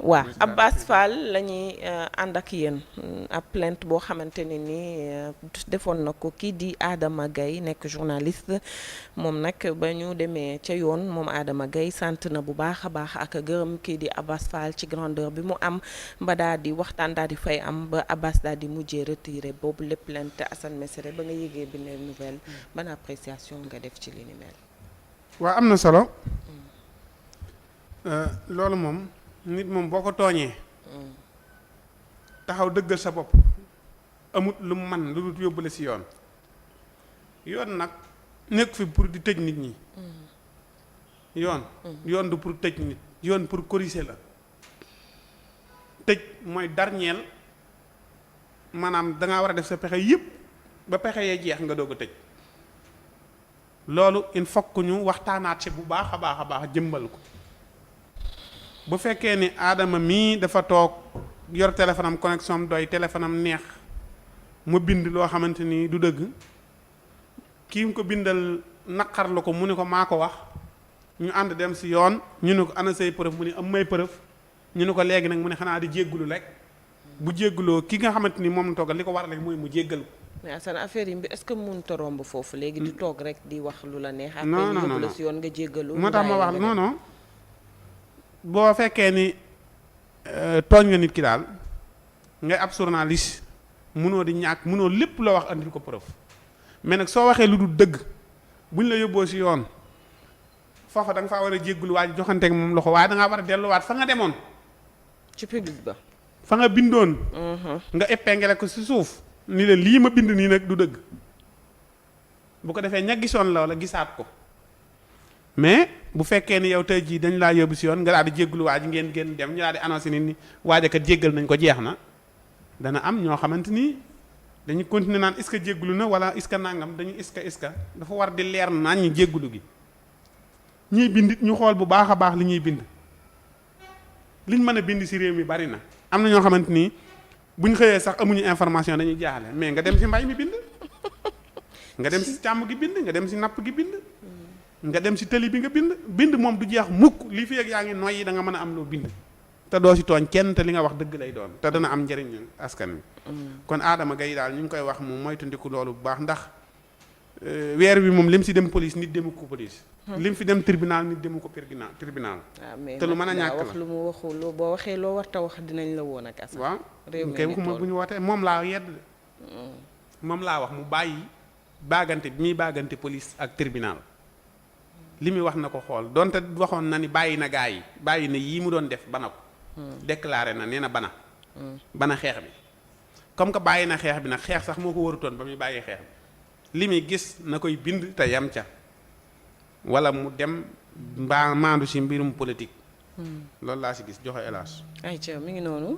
waa Abbas Fall la ñuy ànd ak yéen ab plainte boo xamante ne ni defoon na ko kii di Adama Gaye nekk journaliste moom nag ba ñu demee ca yoon moom Adama Gaye sant na bu baax a baax ak gërëm kii di Abbas Fall ci grandeur bi mu am ba daal di waxtaan daal di fay am ba Abbas daal di mujjee retiré boobu lépp plainte Assane Mesere ba nga yëgee bi ne nouvelle ban appréciation nga def ci li ni mel. waa am na solo loolu moom nit moom boo ko tooñee taxaw dëggal sa bopp amut lu mu man lu dul yóbbale ci yoon nag nekk fi pour di tëj nit ñi yoon du pour tëj nit yoon pour corriger la tëj mooy darñeel maanaam dangaa war a def sa pexe yépp ba pexe yee jeex nga doog a tëj loolu il faut que ñu waxtaanaat ci bu baax a baax a baax jëmbal ko bu fekkee ni aadama mii dafa toog yor téléphone am connexion am doy téléphone am neex mu bind loo xamante ni du dëgg kii mu ko bindal naqar la ko mu ne ko maa ko wax ñu ànd dem ci yoon ñu ne ko ana say preuve mu ne am may preuve ñu ne ko léegi nag mu ne xanaa di jéggulu rek bu jégguloo ki nga xamante ni moom la toogal li ko war rek mooy mu jéggal ko. mais Assane affaire yi est-ce que mënut a romb foofu léegi di toog rek di wax lu la neex. non non après ñu yóbbu la ci yoon nga jéggalu. moo tax ma wax non boo fekkee ni tooñ nga nit ki daal ngay ab journaliste munoo di ñàkk munoo lépp loo wax andil ko preuve mais nag soo waxee lu dul dëgg buñ la yóbboo ci yoon foofa da nga faa war a jéggulu waa ji joxanteeg moom loxo waaye da ngaa war a delluwaat fa nga demoon. ci public ba. fa nga bindoon. nga épinglé ko ci suuf. ni la lii ma bind nii nag du dëgg bu ko defee ña gisoon la wala gisaat ko. mais bu fekkee ni yow tey jii dañ laa yóbbu ci yoon nga daal di jéggulu waa ji ngeen dem ñu daal di annoncé nit ñi waajakat jéggal nañ ko jeex na dana am ñoo xamante ni dañu continuer naan est-ce que jéggulu na wala est-ce que nangam dañu est-ce que dafa war di leer naan ñi jéggulu gi ñiy bind ñu xool bu baax a baax li ñuy bind liñ mën a bind ci réew mi bari na am na ñoo xamante ni buñ xëyee sax amuñu information dañuy jaaxle mais nga dem ci mbay mi bind nga dem ci càmm gi bind nga dem ci napp gi bind nga dem ci tëli bi nga bind moom du jeex mukk lii fi ak yaa ngi noyyi da nga mën a am loo bind te doo ci tooñ kenn te li nga wax dëgg lay doon te dana am njëriñ askan wi kon Adama Gaye daal ñu ngi koy wax moom moytandiku loolu bu baax ndax weer bi moom lim ci dem police nit demu ko police lim fi dem tribunal nit demu ko tribunal te lu mën a ñàkk la wax lu mu waxul boo waxee loo war ta wax dinañ la woon ak Assane. waaw réew mi kay waxuma bu ñu wootee moom laa yedd moom laa wax mu bàyyi baagante bi muy baagante police ak tribunal li muy wax na ko xool donte waxoon na ni bàyyi na gaa yi bàyyi na yii mu doon def bana ko déclaré na nee na bana xeex bi comme que bàyyi na xeex bi nag xeex sax moo ko warutoon ba muy bàyyi xeex bi li muy gis na koy bind te yam ca wala mu dem mbaa maandu ci mbirum politique loolu laa ci gis joxe hélas ayca mi ngi noonu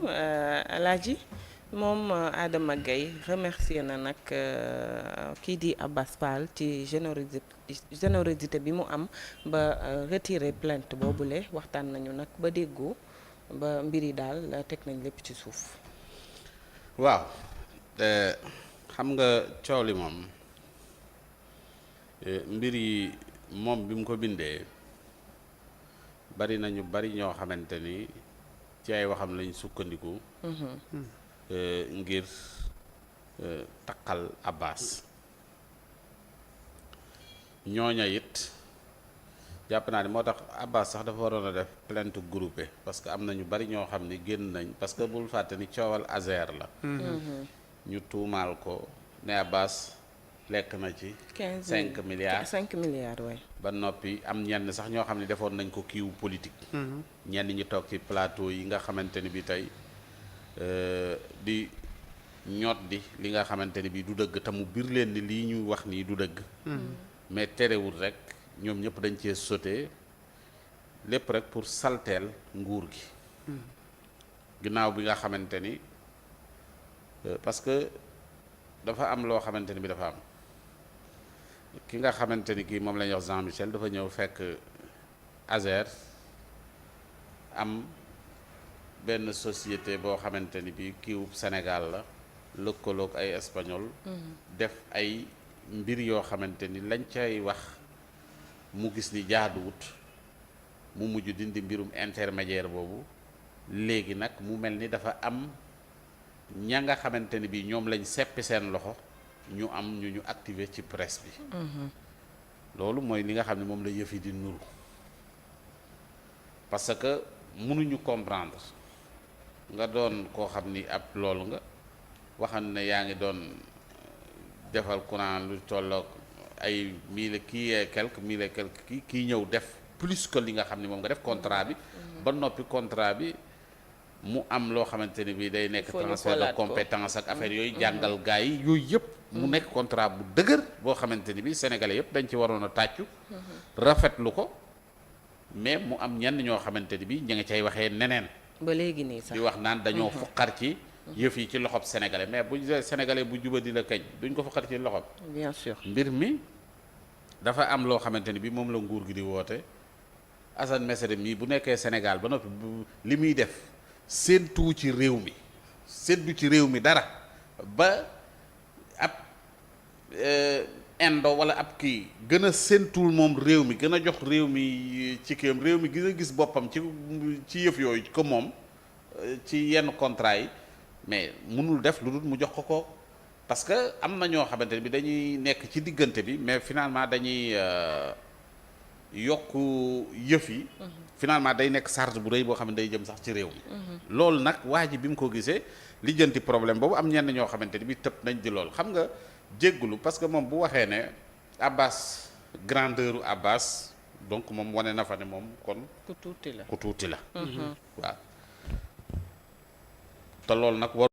Alaaji moom Adama Gaye remercier na nag kii di Abbas Fall ci générosité bi mu am ba retirer plainte boobule waxtaan nañu nag ba déggoo ba mbir yi daal teg nañ lépp ci suuf. waaw xam nga coow li moom mbir yi moom bi mu ko bindee bari nañu bari ñoo xamante ni ci ay waxam lañ sukkandiku. ngir takkal Abbas ñooña it jàpp naa ni moo tax Abbas sax dafa waroon a def plainte groupée parce que am na ñu bari ñoo xam ni génn nañ parce que bul fàtte ni coowal Azer la. ñu tuumaal ko ne Abbas lekk na ci. 5 milliards 5 milliards waay. ba noppi am ñenn sax ñoo xam ne defoon nañ ko kiiwu politique. ñenn ñi toog ci plateau yi nga xamante ni bi tey. di ñoot di li nga xamante ni bii du dëgg te mu biir leen ni lii ñu wax nii du dëgg mais terewul rek ñoom ñëpp dañ cee sauté lépp rek pour salteel nguur gi ginnaaw bi nga xamante ni parce que dafa am loo xamante ni bi dafa am ki nga xamante ni kii moom la ñuy wax Jean Michel dafa ñëw fekk Azer am benn société boo xamante ni bi kiiwub Sénégal la lëkkaloog ay espagnol def ay mbir yoo xamante ni lañ cay wax mu gis ni jaaduwut mu mujj dindi mbirum intermédiaire boobu léegi nag mu mel ni dafa am ña nga xamante ni bi ñoom lañ seppi seen loxo ñu am ñu activé ci presse bi loolu mooy li nga xam ne moom la yëf yi di nuru parce que mënuñu comprendre nga doon koo xam ni ab loolu nga waxam ne yaa ngi doon defal courant lu tolloog ay mille et quelque kii ñëw def plus que li nga xam ne moom nga def contrat bi ba noppi contrat bi mu am loo xamante ni bi day nekk transfert de compétence ak affaire yooyu jàngal gars yi yooyu yëpp mu nekk contrat bu dëgër boo xamante ni bi sénégalais yëpp dañ ci waroon a tàccu rafetlu ko mais mu am ñenn ñoo xamante ni bi ña ngi cay waxee neneen ba léegi nii sax di wax naan dañoo fuqar ci yëf yi ci loxob sénégalais mais bu sénégalais bu juba di la kañ duñ ko fuqar ci loxob bien sûr mbir mi dafa am loo xamante ni bi moom la nguur gi di woote Assane Mesere mii bu nekkee Sénégal ba noppi li muy def séentu ci réew mi séentu ci réew mi dara ba ab indo wala ab kii gën a séentuwul moom réew mi gën a jox réew mi ci kiyam réew mi gën a gis boppam ci yëf yooyu ko moom ci yenn contrat yi mais mënul def lu dul mu jox ko parce que am na ñoo xamante ne bi dañuy nekk ci diggante bi mais finalement dañuy yokk yëf yi finalement day nekk charge bu rëy boo xam ne day jëm sax ci réew mi loolu nag waa ji bi mu ko gisee lijjanti problème boobu am ñenn ñoo xamante ni bi tëb nañ di loolu xam nga jéggulu parce que moom bu waxee ne Abbas grandeur u Abbas donc moom wane na fa ne moom kon ku tuuti la waaw te loolu nag